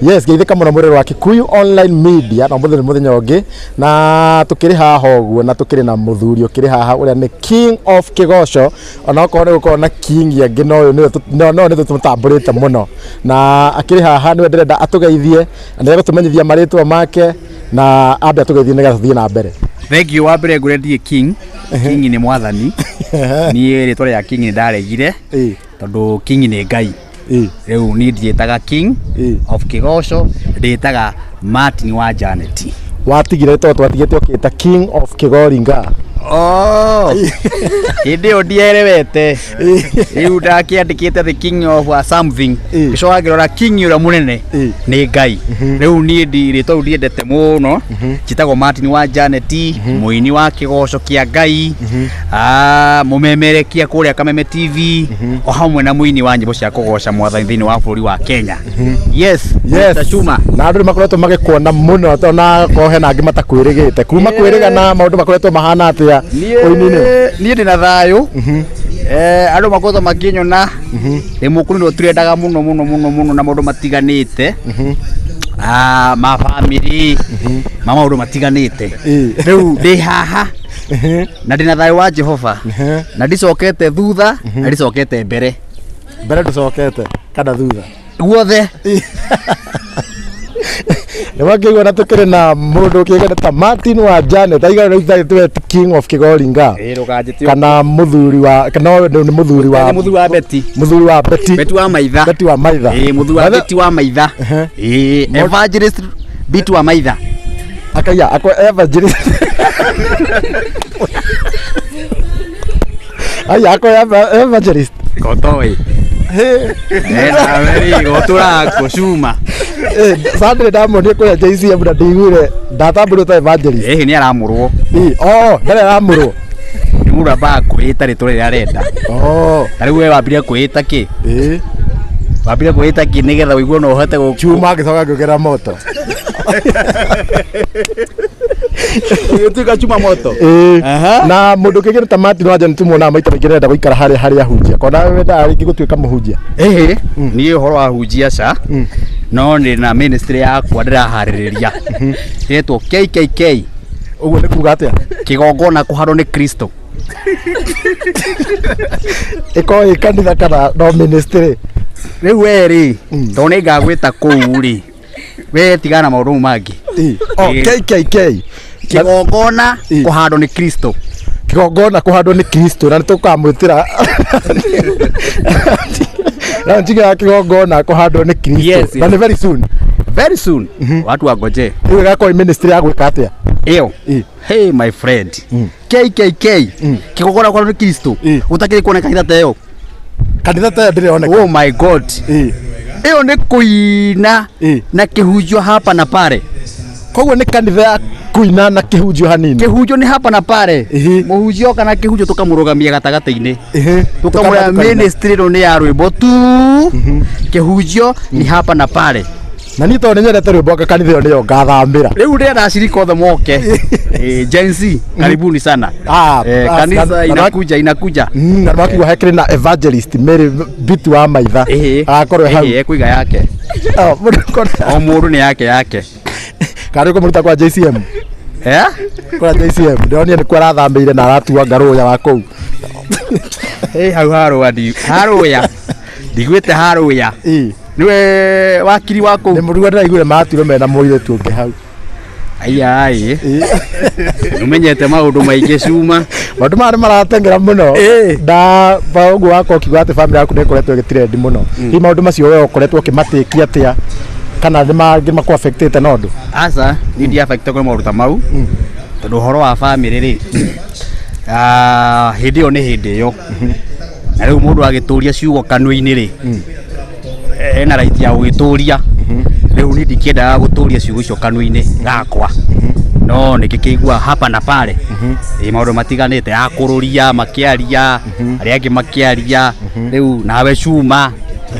Yes, geithĩka mũno mũrĩrĩ wa Kikuyu Online Media na ũmũthĩ nĩ mũthenya ũngĩ na tũkĩrĩ haha ũguo na tũkĩrĩ na mũthuri ũkĩrĩ haha ũrĩa nĩ King of Kĩgoco. Onokorwo nĩ gũkorwo na king angĩ, no ũyũ nĩwe no nĩ tũmũtambũrĩte mũno na akĩrĩ haha nĩwe ndĩrenda atũgeithie na nĩ egũtũmenyithia marĩtwa make na ambe atũgeithie nĩgetha tũthiĩ na mbere. Thank you. Wa mbere ngũrĩa ndirĩ king. King nĩ mwathani. Niĩ rĩtwa rĩa king nĩ ndaregire tondũ king nĩ Ngai. Rĩu niĩ ndiĩtaga King of Kĩgoco, ndĩtaga Martin wa Janet. Watigire tondũ twatigĩte ũkĩta King of Kĩgoringa. Oh, hĩndĩ ĩyo ndierewete. Rĩu ndakĩandĩkĩte the king of something. Ngĩcoka ngĩrora king ũrĩa mũnene nĩ Ngai. Rĩu niĩ rĩtwa rĩu ndiendete mũno. Njĩtagwo Martin wa Janet, mũini wa kĩgoco kĩa Ngai, mũmemerekia kũrĩa Kameme TV, o hamwe na mũini wa nyĩmbo cia kũgoca mwathani thĩinĩ wa bũrũri wa Kenya. Yes, Yes. Mr. Chuma. Na andũ nĩ makoretwo magĩkuona mũno tondũ na korwo hena angĩ matakwĩrĩgĩte kuma kwĩrĩgana, maũndũ makoretwo mahana atĩa ũini-inĩ? Niĩ ndĩ na thayũ. Andũ makoretwo makĩnyona ndĩ mũkũrũ, nĩ tũrendaga mũno mũno mũno mũno na maũndũ matiganĩte, ma family, ma maũndũ matiganĩte. Rĩu ndĩ haha na ndĩ na thayũ wa Jehova na ndicokete thutha na ndicokete mbere. Mbere ndũcokete kana thutha? Guothe. Nĩ wakĩigua na tũkĩrĩ na mũndũ ũkĩgene ta Martin wa Janet aigana rĩu tiwe King of Kĩgoringa kana mũthuri wa kana ũyũ nĩ mũthuri wa Nĩ mũthuri wa Betty. Mũthuri wa Betty. Betty wa Maitha. Betty wa Maitha. Ĩĩ, mũthuri wa Betty wa Maitha. Ĩĩ, Evangelist Betty wa Maitha. Akaiya akwa evangelist aya akwa evangelist. Kotoĩ. Nawe rĩ, gũtũra kũcuma. Sunday ndamuonire kũrĩa JCM na ndiguire ndatambũrirwo ta evangelist. Ĩhĩ, nĩ aramũrwo. Ĩ, oh, ndarĩ aramũrwo. Nĩ mũndũ ambaga kwĩĩta rĩtwa rĩrĩa arenda. Ta rĩu we wambire kwĩĩta kĩ? Wambire kwĩĩta kĩ nĩgetha ũigue no ũhote gũ Chuma, ngĩcoka ngĩongerera moto. Ũgĩtuĩka Chuma Moto. Ĩĩ. Na mũndũ kĩngĩ ta Martin wa Janet tumuonaga maita maingĩ arenda gũikara harĩa harĩa ahunjia kona wendaga rĩngĩ gũtuĩka mũhunjia? Ĩhĩ, niĩ ũhoro wa hunjia ca, no nĩ na ministry yakwa ndĩraharĩrĩria ĩretwo KKK. Ũguo nĩ kuga atĩa? Kĩgongona kũharwo nĩ Kristo. Ĩkorwo ĩ kanitha kana no ministry? Rĩu we rĩ, tondũ nĩ ngagwĩta kũu rĩ, we tigana na maũndũ mau mangĩ. Oh, KKK. Kĩgongona kũhandwo nĩ Kristo. Kĩgongona kũhandwo nĩ Kristo, na nĩ tũkamwĩtĩra na njiga ya kĩgongona kũhandwo nĩ Kristo. Na nĩ very soon. Very soon, watu wangoje. Rĩu ĩgakorwo ĩ ministry ya gwĩka atĩa? Ĩyo, hey my friend, KKK, kĩgongona kũhandwo nĩ Kristo, gũtakĩrĩ kuona kanitha ta ĩyo. Kanitha ta ĩyo ndĩrĩ. Oh my God, ĩyo nĩ kũina na kĩhunjio hapa na pale. Koguo nĩ kanitha ya kũina na kĩhunjio hanini? Kĩhunjio nĩ hapa na pale. Mũhunjio kana kĩhunjio tũkamũrũgamia gatagatĩ-inĩ, tũkamwĩra Tũkamba. Ministry ĩno nĩ ya rwĩmbo tu, kĩhunjio nĩ hapa na pale. Na niĩ tondũ nĩ nyendete rwĩmbo, anga kanitha ĩyo nĩyo ngathamĩra. Rĩu ndĩrenda acirika othe moke. Gen Z, karibuni sana. Kanisa inakuja, inakuja. Na makiuga hekĩrĩ na evangelist Mary Biti wa Maitha agakorwo hau. Ĩhĩ, ekũiga yake. Oh, mũndũ O mũndũ nĩ yake yake. Kana kũmũruta kwa JCM? Eh? Kwa JCM ndĩronire nĩkuo arathamĩire na aratua ngarũya wa kũu. Ĩ, hau harũa ndi harũya ndiguĩte harũya nĩwe wakiri wa kũu. Nĩ mũruga ndĩraiguire maraturwo mena mũirĩtu ũngĩ hau. Aiya, ĩ, nĩũmenyete maũndũ maingĩ, Cuma. Maũndũ maya nĩ marateng'era mũno na ba ũguo wakwa ũkiuga atĩ family yaku nĩ ĩkoretwo ĩgĩtrend mũno, hihi maũndũ macio we ũkoretwo ũkĩmatĩkia atĩa kana nĩ mangĩ makũ affectĩte na ũndũ? Aca, niĩ ndiaffectwo nĩ maũndũ ta mau tondũ ũhoro wa family rĩ, hĩndĩ ĩyo nĩ hĩndĩ ĩyo, na rĩu mũndũ agĩtũria ciugo kanua-inĩ rĩ, ena right ya gũgĩtũria. Rĩu niĩ ndikĩendaga gũtũria ciugo icio kanua-inĩ gakwa, no nĩngĩkĩigua hapa na pale, ĩ, maũndũ matiganĩte ya kũrũria makĩaria, arĩa angĩ makĩaria, rĩu nawe Cuma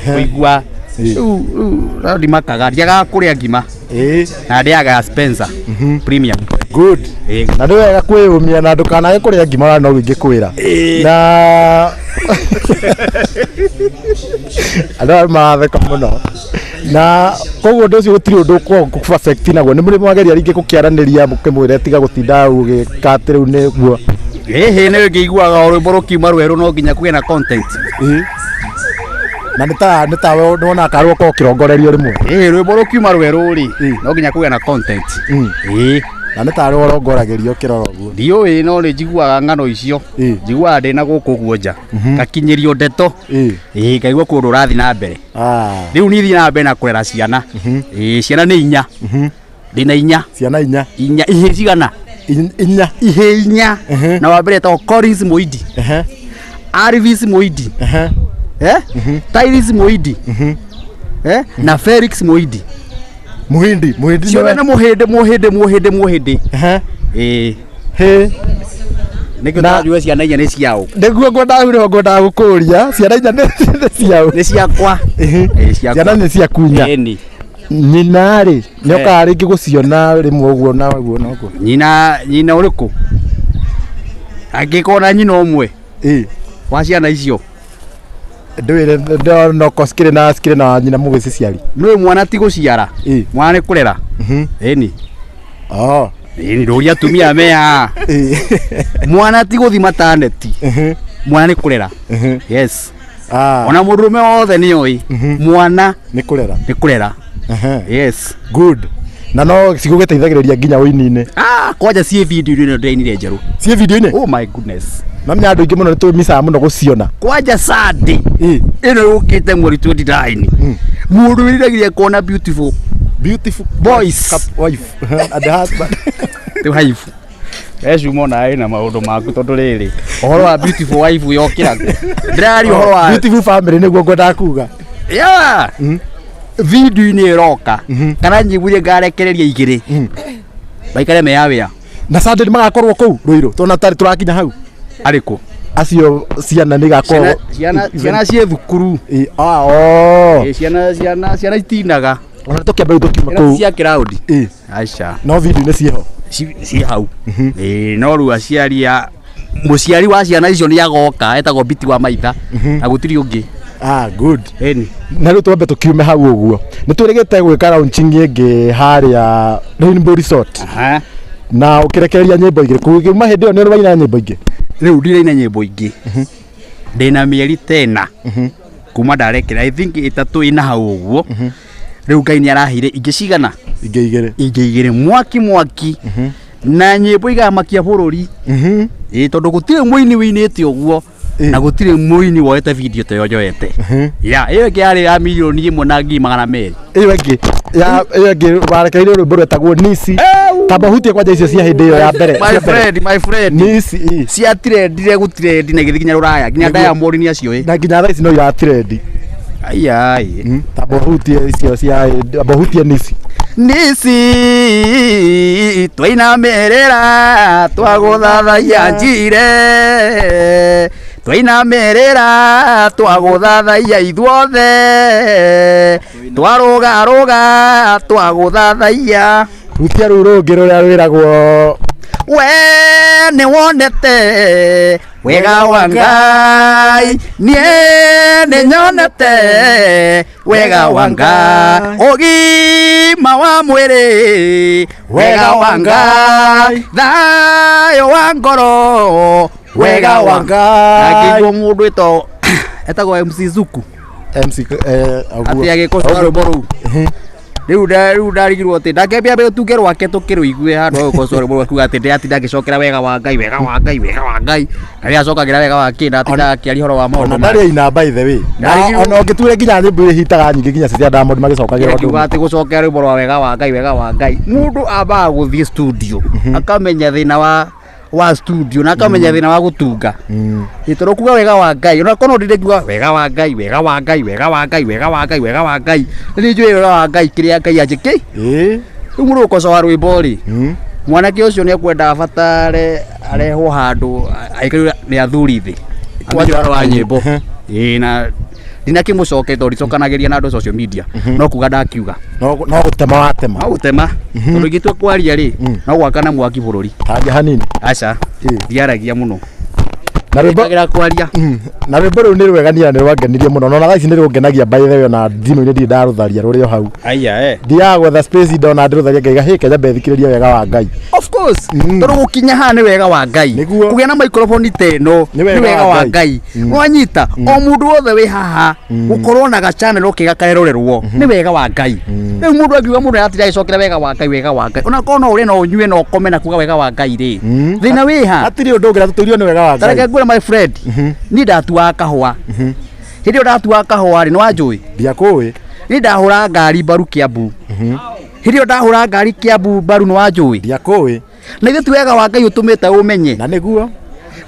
kũigua rĩu no ndimakaga, ndiagaga kũrĩa ngima na ndĩaga Spencer Premium. Good. Na nĩ wega kwĩyũmia na ndũkanage kũrĩa ngima na no ingĩkwĩra na andũ aya maratheka mũno. Na koguo ũndũ ũcio gũtirĩ ũndũ ũkũ affect naguo, nĩ mũrĩ mwageria rĩngĩ gũkĩaranĩria mũkĩmwĩre tiga gũtinda ũgĩka atĩ rĩu nĩguo? Ĩhĩ, nĩ ngĩiguaga o rwĩmbo rũkiuma rwerũ no nginya kũgĩe na content. Na nĩ ta we nĩwonaga karĩ ũkorwo ũkĩrongorerio rĩmwe? Ĩhĩ, rwĩmbo rũkiuma rwerũ rĩ, no nginya kũgĩe na content. Ĩĩ. Na nĩ tarĩ ũrongoragĩrio ũkĩrora ũguo? Ndiũĩ, no nĩ njiguaga ng'ano icio. Njiguaga ndĩ na gũkũ ũguo nja, ngakinyĩrio ndeto. Ĩĩ, ngaigua kũndũ ũrathiĩ na mbere. Rĩu niĩ thiĩ na mbere na kũrera ciana. Ĩĩ, ciana nĩ inya, ndĩna inya. Ciana inya? Inya. Ihĩ cigana? Inya. Ihĩ inya. Na wa mbere etagwo Collins Muindi, Arvis Muindi, Tyrus Muindi, na Felix Muindi. Muhindi, muhindi. Ciothe nĩ mũhĩndĩ, mũhĩndĩ, mũhĩndĩ, mũhĩndĩ. Ĩĩ. Hĩ. Nĩkĩo tũranjua ciana inya nĩ ciao. Nĩguo ngwendaga nĩho ngwendaga gũkũria, ciana inya nĩ ciao? Nĩ ciakwa. Ĩĩ, ciakwa. Ciana nĩ ciaku inya? Ĩni. Nyina rĩ, nĩ okaga rĩngĩ gũciona rĩmwe ũguo na ũguo na ũguo? Nyina ũrĩkũ? Angĩkorwo na nyina ũmwe wa ciana icio. Ndwĩre no ko cikĩrĩ na nyina mũgĩciciari. Nĩũĩ mwana ti gũciara, mwana nĩ kũrera. Ĩni. Oh. Ĩni, ndũria atumia me haha. Mwana ti gũthi mataneti, mwana nĩ kũrera. Yes. Ona mũndũrũme wothe nĩ oĩ mwana nĩ kũrera. Nĩ kũrera. Yes. Good. Na no cigũgĩteithagĩrĩria nginya ũini-inĩ? Ah, kwanja ciĩ video-inĩ ĩno ndĩrainire njerũ. Ciĩ video-inĩ? Oh my goodness. Mamenya andũ aingĩ mũno nĩ tũmicaga mũno gũciona. Kwanja Sunday ĩno yũkĩte mweri 29, mũndũ wĩriragĩria kuona beautiful beautiful boys wife and husband. Rĩu haibu ecuma ona ĩna maũndũ maku, tondũ rĩrĩ ũhoro wa beautiful wife yokĩra ndĩraria ũhoro wa beautiful family nĩguo ngwendaga kuga. Yeah, video-inĩ ĩroka kana nyĩmbo iria ngarekereria igĩrĩ maikare meyawĩa. Na Sunday nĩ magakorwo kũu Ruiru, tona tarĩ tũrakinya hau. Arĩkũ? Acio ciana nĩ igakorwo. Ciana ciĩ thukuru. Ah, oh. Ĩ, ciana itinaga. Ona tũkĩamba rĩu tũkiuma Ciana kũu. cia kĩraũndi. Aca. No video nĩ ciĩho? Ciĩ hau. Ĩĩ, no rĩu aciari a mũciari wa ciana icio nĩ agoka, etagwo Biti wa Maitha, na gũtirĩ ũngĩ. Ah, good. Ĩni. Na rĩu twambe tũkiume hau ũguo, nĩ twĩrĩgĩte gwĩka launching ĩngĩ harĩa Rainbow Resort na ũkĩrekereria nyĩmbo igĩrĩ kuuma hĩndĩ ĩyo, nĩ ũrĩ waina nyĩmbo ingĩ? Rĩu ndiraina nyĩmbo ingĩ, ndĩna mĩeri tena kuma ndarekera, I think ĩtatũ ĩna hau ũguo. Rĩu Ngai nĩ araheire ingĩ cigana? Ingĩ igĩrĩ. Ingĩ igĩrĩ, mwaki mwaki, na nyĩmbo igamakia bũrũri. Ĩĩ, tondũ gũtirĩ mũini wĩinĩte ũguo na gũtirĩ mũini woete video ta ĩyo njoete ya ĩyo ĩngĩ yarĩ ya 1,100,000. Ĩyo ĩngĩ ya ĩyo ĩngĩ warekereirie rwĩmbo rwetagwo Nisi, tamba hutie kwanja icio cia hĩndĩ ĩyo ya mbere, My cia mbere. friend, my friend. Nisi ĩ. Ciatirendire gũtirendi na igĩthiĩ nginya rũraya, nginya Diamond nĩ acio ĩ. Na nginya thaa ici no iratirendi. Ai. Tamba hutie icio cia, tamba hutie Nisi. Nisi twainamĩrĩra twagũthathaiya njire, twainamĩrĩra twagũthathaiya ithuothe, twarũgarũga twagũthathaiya. Hutia rũu rũngĩ rũrĩa rwĩragwo. We nĩ wonete wega wa Ngai, niĩ nĩ nyonete wega wa Ngai, ũgima wa mwĩrĩ wega wa Ngai, thayũ wa ngoro wega wa Ngai. Na ngĩigua mũndũ etagwo MC Zuku. MC atĩ agĩkocoa rwĩmbo rũu rĩu rĩu ndarigirwo atĩ ndakĩambia rũtunge rwake tũkĩrũigue handũ ha gũkocoa rwĩmbo rwake, kuga atĩ ndĩratinda ngĩcokera wega wa Ngai, wega wa Ngai, wega wa Ngai, na rĩrĩa acokagĩra wega wa kĩ na atindaga akĩaria ũhoro wa maũndũ Ona ndarĩ aina, by the way. Na ona ũngĩture nginya nyĩmbo iria hitaga nyingĩ nginya cia Diamond magĩcokagĩra ũndũ Kiuga ũmwe. atĩ gũcokera rwĩmbo rwa wega wa Ngai, wega wa Ngai, mũndũ ambaga gũthiĩ studio akamenya thĩna wa studio na akamenya thĩna wa gũtunga. Ĩ, tondũ kuga wega wa Ngai, ona korwo ndire ngiuga wega wa Ngai, wega wa Ngai, wega wa Ngai, wega wa Ngai, wega wa Ngai, nĩ njũĩ wega wa Ngai kĩrĩa Ngai anjĩkĩ. Rĩu mũndũ gũkocoa rwĩmbo rĩ, mwanake ũcio nĩ ekwenda abatare arehwo handũ aikarwo nĩ athuri thĩ amenye ũhoro wa nyĩmbo. Ĩĩ, na ndinakĩmũcoke tondũ ndicokanagĩria na andũ social media, no kuga ndakiuga. No gũtema watema. No gũtema, tondũ ingĩtua kwaria rĩ, no gwakana mwaki bũrũri. Taria hanini. Aca, ndiaragia mũno. Na rwĩmbo Ndagĩra kwaria. Na rwĩmbo rũu nĩ rwega niĩ nĩ rwangenirie mũno, na ona thaa ici nĩ rũngenagia, by the way, ona thimũ-inĩ ndirĩ ndarũtharia, rũrĩ o hau. Aya eh. Thiaga gwetha space ndona ndĩrũtharia, ngaiga hĩ kenya mbethikĩrĩrie wega wa Ngai. Of course, tondũ gũkinya haha nĩ wega wa Ngai. Nĩguo. Kũgĩa na microphone ta ĩno Nĩ wega nĩ wega wa wa Ngai. Ngai. Wanyita o mũndũ wothe wĩ haha gũkorwo na gachannel kega karerorerwo nĩ wega wa Ngai. Rĩu mũndũ angiuga mũndũ aratinda agĩcokera wega wa Ngai, wega wa Ngai, ona korwo no ũrĩe no ũnyue no ũkome na kuga wega wa Ngai rĩ, thĩna wĩ ha? Hatirĩ ũndũ ũngĩ na tũtũirio nĩ wega wa Tareke Ngai. ngwĩre, my friend, niĩ ndatuaga kahũa. Hĩndĩ ĩyo ndatuaga kahũa rĩ, nĩ wanjũĩ? Ndiakũĩ. Niĩ ndahũra ngari mbaru Kiambu. Hĩndĩ ĩyo ndahũra ngari Kiambu mbaru, nĩ wanjũĩ? Ndiakũĩ. Na ithuĩ ti wega wa Ngai ũtũmĩte ũmenye? Na nĩguo.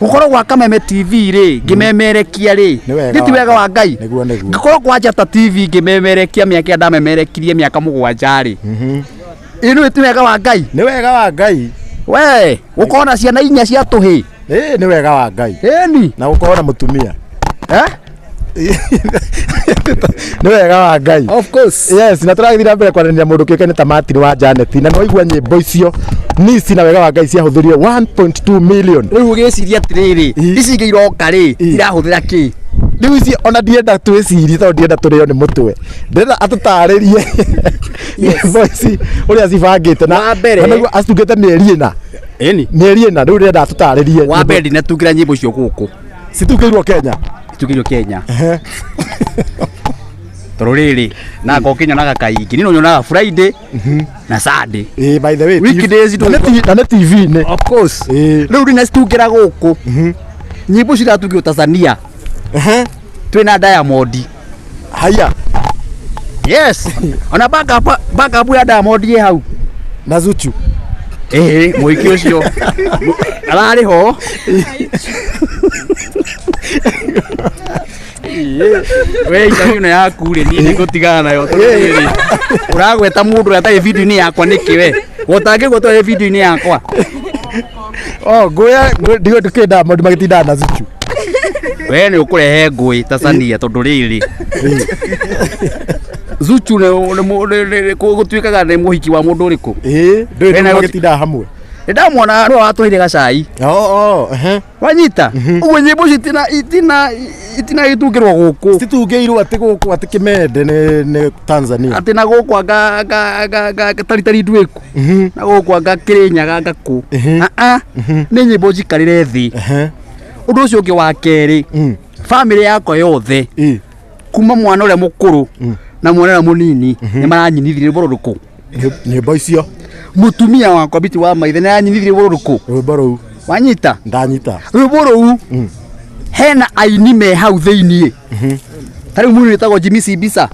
Gũkorwo gwa Kameme TV rĩ, ngĩmemerekia rĩ, Nĩ wega nĩ ti wa wega wa Ngai? Nĩguo, nĩguo. Ngĩkorwo kwa Njata TV ngĩmemerekia mĩaka ĩrĩa ndamemerekirie, mĩaka 7 rĩ, ĩno ti wega wa Ngai? Nĩ wega wa Ngai. We gũkorwo na ciana inya cia tũhĩ? Ĩĩ, nĩ wega wa Ngai. Ĩni. Na gũkorwo na mũtumia. Eh? Nĩ wega wa Ngai. Of course. Yes, na tũragĩthiĩ na mbere kwaranĩria mũndũ kĩũkaine ta Martin wa Janet, na nĩwaigua nyĩmbo icio nici na wega wa Ngai ciahũthĩrio 1.2 million. Rĩu ũgĩciria atĩrĩrĩ, ici ingĩ iroka rĩ, irahũthĩra kĩ? Rĩu ici ona ndienda twĩcirie tondũ ndienda tũrĩo nĩ mũtwe, ndĩrenda atũtarĩrie nyĩmbo ici ũrĩa cibangĩte na Wa mbere- na nĩguo acitungĩte mĩeri 4. Ĩni. Mĩeri 4 rĩu ndĩrenda atũtarĩrie. Wa mbere, ndinatungĩra nyĩmbo icio gũkũ. Citungĩirwo Kenya? Itungĩirwo Kenya, tondũ rĩrĩ na ngoo kĩnyonaga kaingĩ, niĩ no nyonaga Friday na Sunday. Ĩĩ, by the way, Weekdays. Na nĩ TV-inĩ. Of course. Rĩu ndinacitungĩra gũkũ. Nyĩmbo icio iratungĩrwo Tanzania. Twĩna Diamond. Haya. Yes, ona backup ya Diamond ĩ hau. Na Zuchu. Ĩĩ, mũhiki ũcio ararĩ ho. We interview ĩno yaku rĩ, niĩ nĩngũtigana nayo tondũ rĩrĩ, ũragweta mũndũ ũrĩa atarĩ video-inĩ yakwa nĩkĩ? We gũtangĩgwetwo arĩ video-inĩ yakwa. Oh, ngũya ndigo ndikĩ Diamond magĩtindaga na Zuchu. We nĩ ũkũrehe ngũĩ Tanzania, tondũ rĩrĩ, Zuchu gũtuĩkaga nĩ mũhiki wa mũndũ ũrĩkũ? Ĩĩ, ndũĩ Wena magĩtindaga hamwe. Nĩ ndamwona, nĩwe watũheire gacai. Oh, ehe. Wanyita ũguo, nyĩmbo icio itina itungĩrwo gũkũ. Citungĩirwo atĩ gũkũ atĩ kĩmende nĩ Tanzania. Atĩ na gũkũ anga taritari ndwĩku na gũkũ anga Kĩrĩnyaga anga kũ. Ah, nĩ nyĩmbo njikarĩre thĩ. Ũndũ ũcio ũngĩ wa kerĩ, bamĩrĩ yakwa yothe, kuma mwana ũrĩa mũkũrũ na mwana ũrĩa mũnini, nĩ maranyinithirie rwĩmbo rũrũkũ? Nyĩmbo icio. Mũtumia wakwa Biti wa Maithe nĩ aranyinithirie rwĩmbo rũrũkũ? Rwĩmbo rũu. Wanyita? Ndanyita. Rwĩmbo rũu hena aini me hau thĩiniĩ. Ta rĩu mũini wĩtagwo Jimmy Simbisa,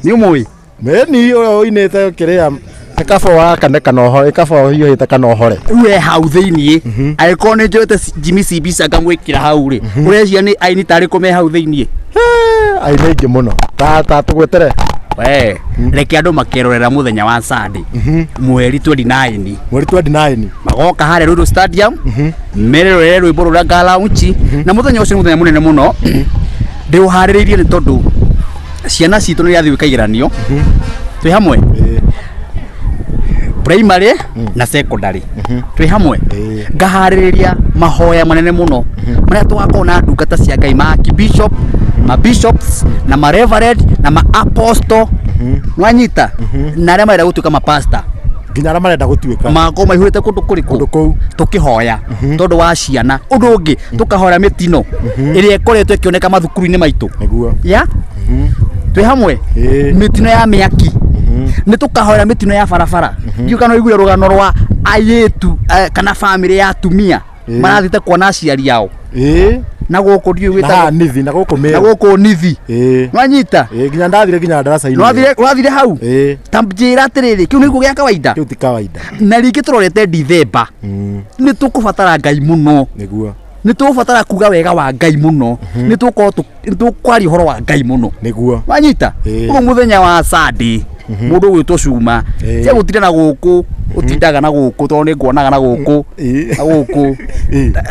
nĩ ũmũĩ? Meni ũrĩa ũinĩte kĩrĩa nĩ kaba wa kane kana ũhore, kaba ũhiũhĩte kana ũhore. Rĩu e hau thĩiniĩ. Angĩkorwo nĩ njoete Jimmy Simbisa ngamwĩkĩra hau rĩ, ũreciria nĩ aini tarĩkũ me hau thĩiniĩ? Aini aingĩ mũno, ta tũgwetere. We reke andũ makerorera mũthenya wa Sunday, mweri 29. Mweri 29. Magoka harĩa Ruiru Stadium mererere rwĩmbo rũrĩa ngalaunch, na mũthenya ũcio nĩ mũthenya mũnene mũno ndĩũharĩrĩirie, nĩ tondũ ciana citũ nĩ irathiĩ gwĩka igeranio twĩ hamwe, primary na secondary, twĩ hamwe. Ngaharĩrĩria mahoya manene mũno marĩa tũgakorwo na ndungata cia Ngai, ma archbishop, ma bishops na ma reverend na ma apostle, nwanyita, na arĩa marenda gũtuĩka mapastor. Nginya arĩa marenda gũtuĩka. Magakorwo maihũrĩte kũndũ kũrĩkũ? Kũndũ kũu. Tũkĩhoya tondũ wa ciana. Ũndũ ũngĩ, tũkahoya mĩtino ĩrĩa ĩkoretwo ĩkĩoneka mathukuru-inĩ maitũ. Ya twĩ hamwe. Mĩtino ya mĩaki, nĩ tũkahoera mĩtino ya barabara. Ndiũ kana ũiguire rũgano rwa airĩtu, kana bamĩrĩ ya atumia marathiĩte kuona aciari ao na gũkũ ndiũĩ Na haha gwĩtagwo nithi na gũkũ na Meru. Gũkũ nithi. Nwanyita? Ĩĩ, nginya ndathire nginya ndaraca-inĩ. Nwathire hau? Ĩĩ. Ta njĩra atĩrĩrĩ, kĩu nĩguo gĩa kawaida? Kĩu ti kawaida. Na rĩngĩ tũrorete Dithemba, nĩ tũkũbatara Ngai mũno. Nĩ tũgũbatara kuga wega wa Ngai mũno, nĩ tũgũkorwo nĩ tũkwaria ũhoro wa Ngai mũno. Wanyita? Ũguo mũthenya wa Sunday, mũndũ ũgwĩtwo Cuma tia gũtinda na gũkũ, ũtindaga na gũkũ, tondũ nĩ nguonaga na gũkũ na gũkũ.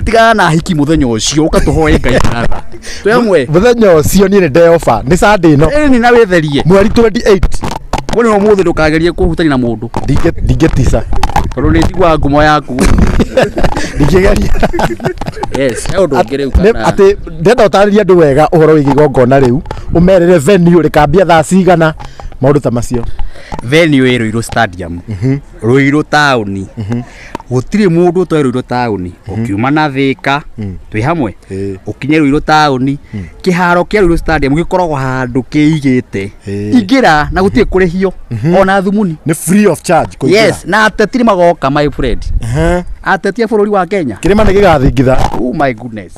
Tigana na hiki mũthenya ũcio, ũka tũhoe Ngai baratha twĩ hamwe. Mũthenya ũcio niĩ nĩ ndeoba, nĩ Sunday ĩno. Ĩni, na wĩtherie. Mweri 28. Kuo nĩ ũmũthĩ, ndũkagerie kũhutania na mũndũ. Ndingĩtica. Tondũ nĩ njiguaga ngumo yaku. Ndingĩgeria. Yes, he ũndũ ũngĩ rĩu kana Atĩ ndenda ũtarĩrie andũ wega ũhoro wĩgiĩ igongona rĩu, ũmerĩre venue rĩkambia thaa cigana, maũndũ ta macio. Venue ĩ Ruiru Stadium, Ruiru taũni. Gũtirĩ mũndũ ũtoĩ Ruiru taũni. Ũkiuma na Thĩka, twĩ hamwe, ũkinye Ruiru taũni, kĩharo kĩa Ruiru Stadium gĩkoragwo handũ kĩigĩte. Ingĩra na gũtirĩ kũrĩhio ona thumuni. Nĩ free of charge kũingĩra. Yes, na ateti nĩ magoka, my friend. Ateti a bũrũri wa Kenya. Kĩrĩma nĩ gĩgathingitha. Oh my goodness.